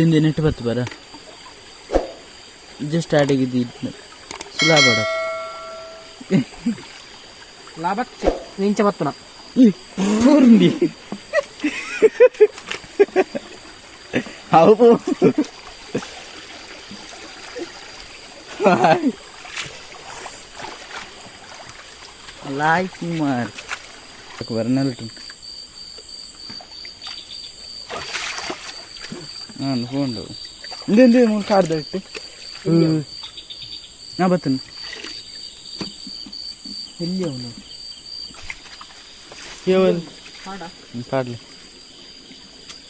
ಇಂದು ನೆಟ್ಟು ಬತ್ತು ಬರ ಜಸ್ಟ್ ಅಡಿಗೆ ಸುಲಾಬಡ ಲಾಭಕ್ಕೆ ನಿಂಚ ಬತ್ತುನ. ಪೂರ್ಣಿ ಅವು ಲಾಯ್ಕ್ ಮಾರ್ ಬರನಲ್ಟು. ಹಾಂ, ಫೋನ್ ಇಂದು ಮೂರು ಕಾರ್ದ ಇಟ್ಟು ನಾ ಬತ್ತನು. ಎಲ್ಲಿ ಅವನು? ಕೇವಲ ಕಾಡ. ಕಾಡ್ಲಿ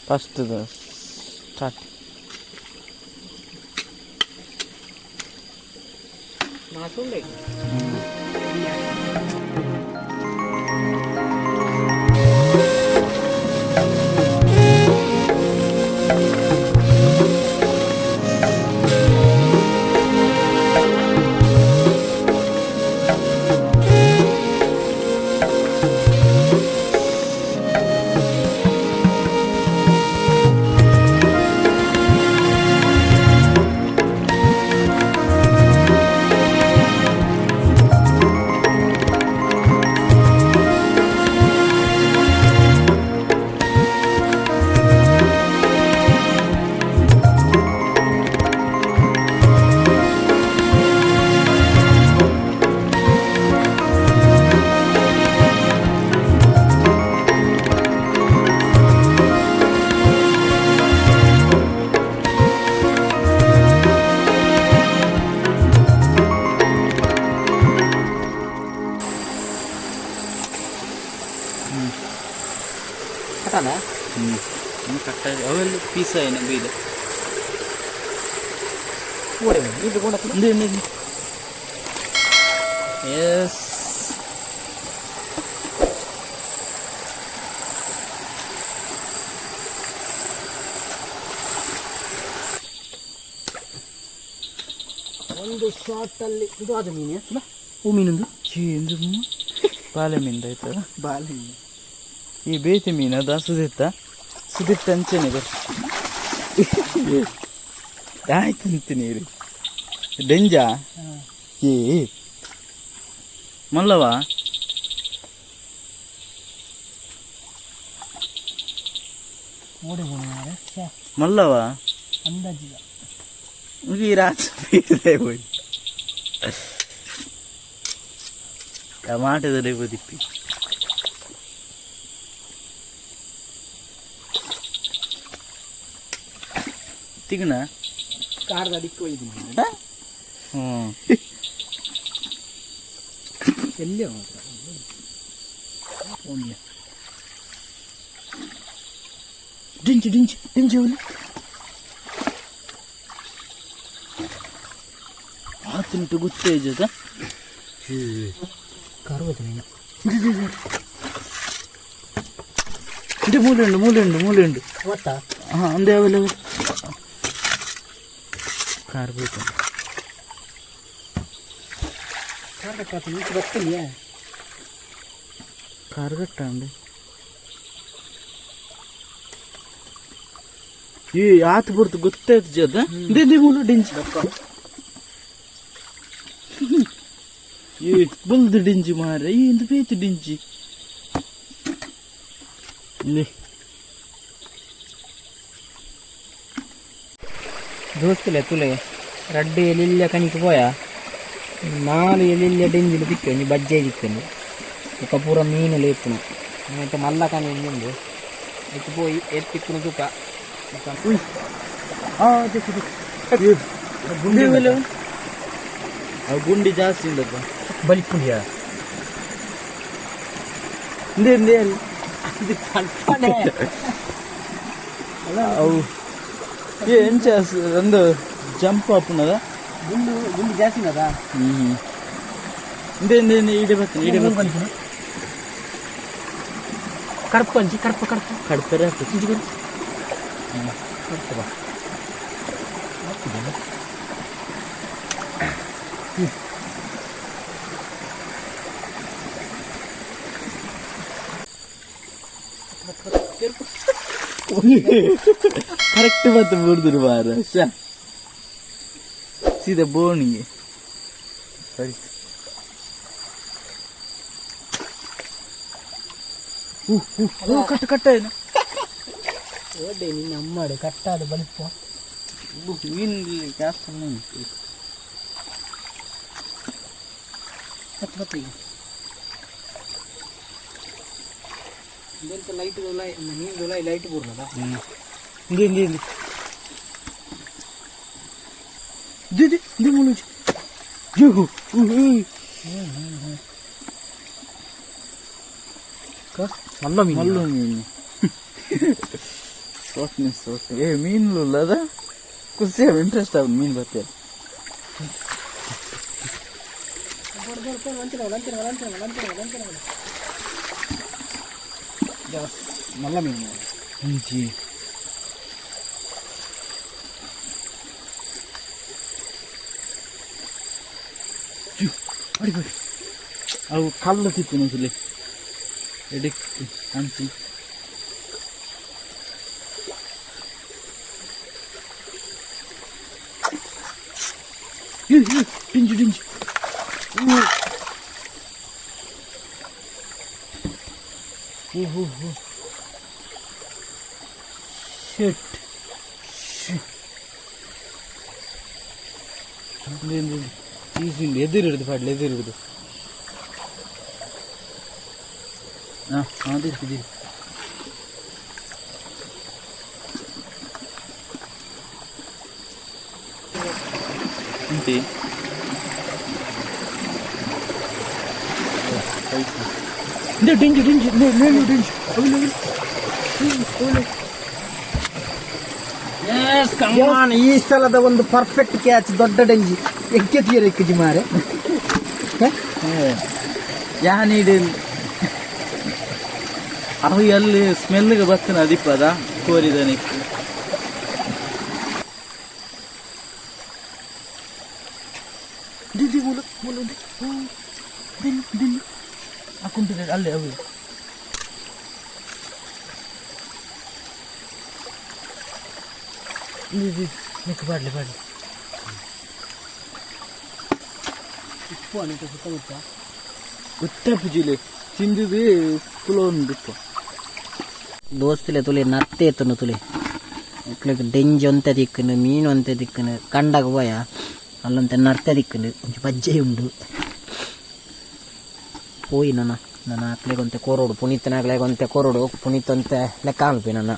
ಫಸ್ಟ್ ಸ್ಟಾರ್ಟ್. ಮಾಸುಂಡೆ. ಕಟ್ಟಲ್ಲ. ಹ್ಞೂ, ಕಟ್ಟ. ಅವೆಲ್ಲ ಪೀಸ ಏನ ಬೀದ. ಓಡೆ ಇದು ಕೂಡ. ಇಂದು ಇಂದು. ಎಸ್. ಒಂದು ಶಾರ್ಟ್ ಅಲ್ಲಿ ಇದು ಅದು ಮೀನು ಅಲ್ಲ, ಹೂ ಮೀನೊಂದು. ಚೀ ಇಂದು ಬಾಲೆ ಮೀನು ಆಯ್ತದ. ಬಾಲೆ ಮೀನು. ಈ ಬೇತಿ ಮೀನು ಅದ ಸುದಿತ್ತ ಸುದಿತ್ತ ಅಂಚೆನೆ ಬರ್ ಆಯ್ತು ಅಂತೀನಿ ನೀರು ಡೆಂಜಾ. ಏ ಮಲ್ಲವ. ಓಡೆ ಬೋಣ ಮಾರೆ. ಮಲ್ಲವ. ಅಂದಾಜಿಲ್ಲ. ಈ ರಾತ್ರಿ ಹೋಯ್ ಟಮಾಟದಲ್ಲಿ ಬದಿಪ್ಪಿ. ತಿಗಣ. ಕಾರದ ಅಡಿಕ್ಕೆ ಒಯ್ದು. ಹ್ಞೂ. ಎಲ್ಲಿ ಮಾತ್ರ ಓಣಿಯ. ಡಿಂಚಿ ಡಿಂಚಿ ಡಿಂಚಿ ಅವನು ಆತನಿಟ್ಟು ಗೊತ್ತೇ ಜೊತೆ. ಕರುವುದು ಮೀನು. ಇದು ಮೂಲೆ ಉಂಟು, ಮೂಲೆ ಉಂಟು, ಮೂಲೆ ಉಂಟು. ಗೊತ್ತಾ? ಹಾಂ, ಅಂದೇ ಅವಲ್ಲ ಕಾರ್ ಬೇಕು. ಕಾರದ ಕಾತು ಈಚೆ ಬರ್ತಿಲ್ಲ. ಕಾರ್ ಕಟ್ಟ. ಈ ಆತ ಬರ್ತು ಗೊತ್ತಾಯ್ತು ಜದ they ಮೂಲ ಡಿಂಚಿ. ಈ ಬಲ್ದು ಡಿಂಜಿ ಮಾರ. ಈ ಇಂದು ಬೇತು ಡಿಂಜಿ ಇಲ್ಲಿ. ದೋಸ್ತಲೆ ತುಲೆ ರಡ್ಡು ಎಲಿಲ್ಲ ಕಣಿಕ್ ಪೋಯ, ನಾಲ್ ಎಲಿಲ್ಲ ಡೆಂಜಿಲು ತಿಕ್ಕು, ಒಂಜಿ ಬಜ್ಜೆ ತಿಕ್ಕುಂಡು, ಬೊಕ್ಕ ಪೂರ ಮೀನುಲು ಇಪ್ಪುನು. ಐತ ಮಲ್ಲ ಕಣಿ ಒಂಜಿ ಉಂಡು, ಐಕ್ ಪೋಯಿ ಏತ್ ತಿಕ್ಕುನು ತೂಕ ಬೊಕ್ಕ. ಉಯ್ ಆ ದಿಕ್ಕು ದಿಕ್ಕು ಗುಂಡಿ ಮೇಲೆ. ಆ ಗುಂಡಿ ಜಾಸ್ತಿ ಉಂಡಪ್ಪ. ಬಲಿಪುಂಡಿಯ. ಇಂದೇ ಇಂದೇ ಅಲ್ಲಿ. ಅದು ಕಲ್ಪನೆ. ಅವು ಏ ಎಂಚ ಒಂದು ಜಂಪ್ ಆಪುನದ. ಗುಂಡು ಗುಂಡಿ ಜಾಸ್ತಿ ಉಂಡದ. ಹ್ಮ್, ಇಂದೇ ಇಂದೇ ಇಂದೇ ಈಡೆ ಬರ್ತೀನಿ, ಈಡೆ ಬರ್ತೀನಿ. ಕರ್ಪು ಅಂಚಿ, ಕರ್ಪು ಕರ್ಪು. ಕಡ್ಪೆರೆ ಹಾಕು. ಇಂಚಿ ಕೊಡು. ಕರ್ಪು ಬಾ. ಕರೆಕ್ಟ್ ಬತ್ತು ಬುಡ್ದುರು ಬಾರ ಶಾ ಸೀದಾ ಬೋಣಿಗೆ ಸರಿ. ಕಟ್ಟು ಕಟ್ಟ ಏನು? ಓಡೆ ನಿನ್ನ ಅಮ್ಮಾಡು ಕಟ್ಟಾದ ಬಲಿಪ. ಮೀನು ಜಾಸ್ತಿ. ಹತ್ತು ಬತ್ತು ಈಗ ಇದೆಂತ ಲೈಟ್ ನೀರು ಲೈಟ್ ಬೂರ್ನದ. ಇಂದು ಇಂದು ಇಂದು ಇದು ಇದು ಮುಳುಜು ಜುಹು. ಮಲ್ಲ ಮೀನು. ಮಲ್ಲು ಮೀನು ಸೋಟ್ನೆ ಸೋಟ್ನೆ ಏ ಮೀನು ಅದ ಖುಷಿ ಇಂಟ್ರೆಸ್ಟ್ ಆಗ ಮೀನು ಬತ್ತೆ. ಮಲ್ಲ ಮೀನು. ಅಂಚಿ ಬಡಿ ಬಡಿ ಅವು ಕಲ್ಲು ತಿತ್ತು ಒಂದ್ಸಲಿ ಎಡಿಕ್ ಅಂಚಿ. ಡಿಂಜು ಡಿಂಜು. ಓ ಓ. ಶೆಟ್. ಈಸಿ ಎದುರು ಹಿಡಿದು ಪಾಡ್ಲಿ ಎದುರು ಹಿಡಿದು ಹಾಂ ಹಾಂ ದಿರಿ ಅಂತಿ ಡಿಂಜು ಡಿಂಜು ನೇನು ಡಿಂಜು ಅವಳು. ಈ ಸಲದ ಒಂದು ಪರ್ಫೆಕ್ಟ್ ಕ್ಯಾಚ್, ದೊಡ್ಡ ಡೆಂಜಿ ಎಕ್ಕೆ ತೀರ ಎಕ್ಕಜಿ ಮಾರೆ. ಯಾನೀಡು ಅವು ಅಲ್ಲಿ ಸ್ಮೆಲ್ಗೆ ಬತ್ತನ ಅದಿಪ್ಪದ ಕೋರಿದನಿಕ್. ದಿದಿ ಮುಲು ಮುಲು ದಿನ್ ದಿನ್ ಅಕ್ಕುಂಟಿದೆ ಅಲ್ಲೇ ಅವು. ದಿದಿ ನಿಕ್ ಬಾಡ್ಲಿ ಬಾಡ್ಲಿ. ಉಪ್ಪು ಅನ್ನಕ್ಕೆ ಸುತ್ತಮುತ್ತ. ಗೊತ್ತಪ್ಪುಜಿಲೆ ತಿಂದಿದ್ದು ಕುಲೋಂದಿಪ್ಪ. ದೋಸ್ತುಲೆ ತುಲೆ ನತ್ತೆ ಎತ್ತುಂಡು ತುಲೆ ಅಕ್ಲೆಗ್ ಡೆಂಜಿ ಒಂತೆ ತಿಕ್ಕುಂಡು, ಮೀನು ಒಂತೆ ತಿಕ್ಕುಂಡು. ಕಂಡಗ ಪೋಯ ಅಲ್ಲೊಂತೆ ನರ್ತೆ ತಿಕ್ಕುಂಡು, ಒಂಜಿ ಬಜ್ಜೆ ಉಂಡು. ಪೋಯಿ ನನ ನನ ಅಕ್ಲೆಗ್ ಒಂತೆ ಕೊರೊಡು, ಪುನೀತನಾಗ್ಲೆಗ್ ಒಂತೆ ಕೊರೊಡು. ಪುನೀತ್ ಒಂತೆ ಲೆಕ್ಕ ಅನ್ಪಿ ನನ್ನ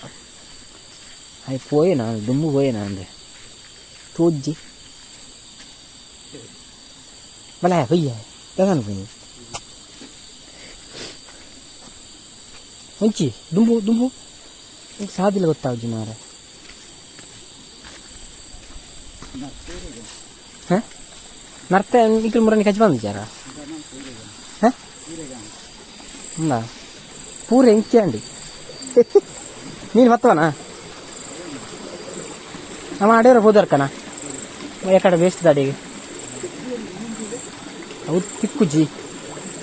ಅಯ್ ಪೋಯೆ ನಾನು ದುಂಬು ಪೋಯೆ ಅಂದೆ ತೋಜ್ಜಿ ಬಲ ಹೊಯ್ಯ ದಾದ ಪೋಯಿ ಒಂಚಿ ದುಂಬು ದುಂಬು ಸಾದಿಲ್ಲ ಗೊತ್ತಾವ್ಜಿ ಮಾರೆ. ಹ ನರ್ತೆ ನಿಖಲ್ ಮುರನಿ ಕಚ್ ಬಂದಿದ್ದಾರ. ಹ ఉందా ಪೂರ ಎಂಚಿ ನೀನು ಬತ್ತವನ ನಮ್ಮ ಆಡೇರ ಹೋದರ್ಕನ ಯಾಕಡೆ ವೇಸ್ಟ್ ದಾಡಿಗೆ ಅವು ತಿಕ್ಕುಜಿ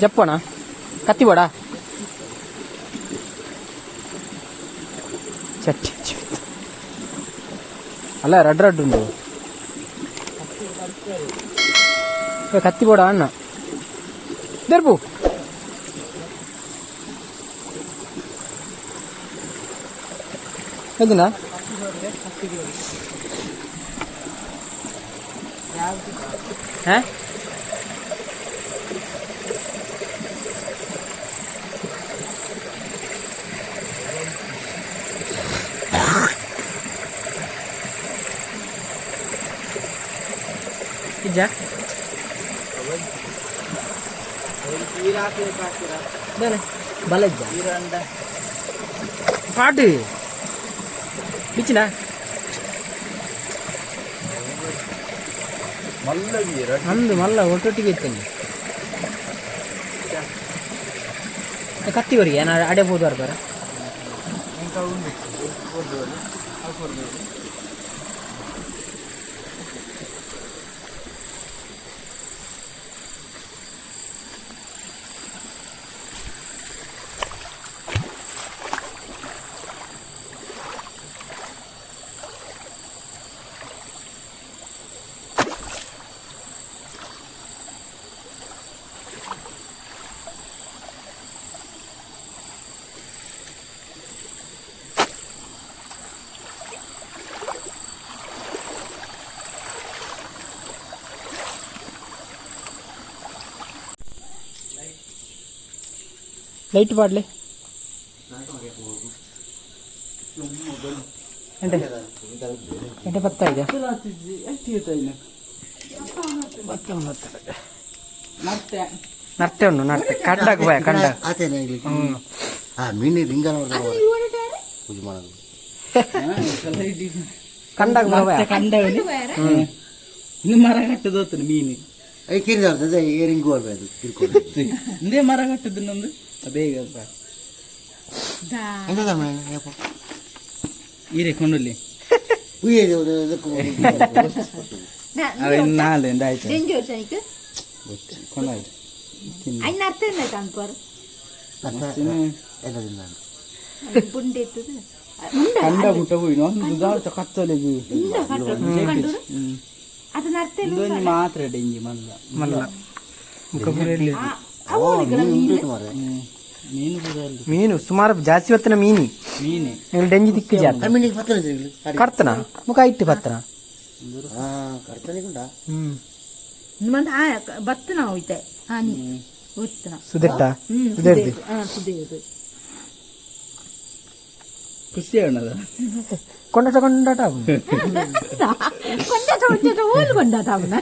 ಜಪ್ಪಣ ಕತ್ತಿ ಬೇಡ ಚಟ್ಟಿ ಅಲ್ಲ ರಡ್ ರಡ್ ಉಂಡು. ಏ, ಕತ್ತಿ ಬೋಡ ಅಣ್ಣ ದರ್ಬು ಎಂದಿನ ಹಾ ಇಜ್ಜಾ ಬಲಜ್ಜ ಪಾಟು ಬಿಚ್ಚಿನ ಅಂದು ಮಲ್ಲ ಒಟ್ಟೊಟ್ಟಿಗೆ ಇತ್ತೇನೆ ಕತ್ತಿವರಿಗೆ ನಾನು ಅಡೆ ಹೋದವ್ರು ಬರ. ಲೈಟ್ ಪಾಡ್ಲೆ. ಎಂಟೆ ಎಂಟೆ ಪತ್ತಾಯ್ತಾ? ನರ್ತೆ. ನರ್ತೆ ಉಂಡು, ನರ್ತೆ ಕಂಡಾಗ ಬಾಯ ಕಂಡ. ಆತೇನೆ ಇಲ್ಲಿ. ಆ ಮೀನು ರಿಂಗನ ಪೂಜೆ ಮಾಡೋದು. ಕಂಡಾಗ ಬಾಯ. ಕಂಡವನಿ ಇನ್ನು ಮರ ಕಟ್ಟದು ಮೀನು. I ಕಿರಿದಾರ್ತದೆ, ಏ ರಿಂಗು ಬರ್ಬೇಕು ಕಿರ್ಕೊಂಡು. ಇಂದೇ ಮರ ಕಟ್ಟದ್ದು ನಂದು ಬೇಗ. ಎಂತದ ಮೇಡಮ್ ಯಪ್ಪ? ಈರೆ ಕೊಂಡೊಲ್ಲಿ. ಉಯ್ಯೆ ಇದಕ್ಕೂ. ಅವ ಇನ್ನು ನಾಳೆ ಆಯ್ತು. ಡೆಂಜಿ ವರ್ಷ ಐಕ್. ಕೊಂಡಾಯ್ತು. ಅಯ್ನ ಅರ್ಥ ಇಲ್ಲ ಅನ್ಕೋರು. ಎಂತದಿಲ್ಲ. ಪುಂಡೆ ಇತ್ತದ ಉಂಡ. ಕಂಡ ಬಿಟ್ಟ ಹೋಗಿ ಒಂದು ದಾಳ್ತ ಕತ್ತಲೆಗೆ. ಉಂಡ ಕಂಡೂರು ಅದನ್ನ ಅರ್ಥ ಇಲ್ಲ. ಇದೊಂದು ಮಾತ್ರ ಡೆಂಜಿ ಮಲ್ಲ. ಮಲ್ಲ ಮುಖ ಪೂರ ಎಲ್ಲಿ? ಅವು ಮೀನು ಮಾರ್ರೆ. ಮೀನು ಕೂಡ ಅಲ್ಲಿ. ಮೀನು ಸುಮಾರು ಜಾಸ್ತಿ ಹೊತ್ತಿನ ಮೀನಿ. ಮೀನೆ. ನೀವು ಡೆಂಜಿ ದಿಕ್ಕು ಜಾತ. ಆ ಮೀನಿಗೆ ಪತ್ತನ ಇಲ್ಲಿ. ಕರ್ತನ ಮುಖ ಇಟ್ಟು ಪತ್ತನ. ಹಾ, ಕರ್ತನಿಗೆ ಉಂಟಾ? ಹ್ಮ್. ಮಂದ ಆ ಬತ್ತನ ಹೋಯ್ತೆ ಹಾನಿ ಗೊತ್ತನ. ಸುದೆಟ್ಟ ಸುದೆರ್ದು. ಹಾ, ಸುದೇದು. ಖುಷಿ ಅಣ್ಣದ. ಕೊಂಡಾಟ ಕೊಂಡಾಟ ಆಗುದು. ಕೊಂಡಾಟ ಕೊಂಡಾಟ ಓಲ್ ಕೊಂಡಾಟ ಅವನ.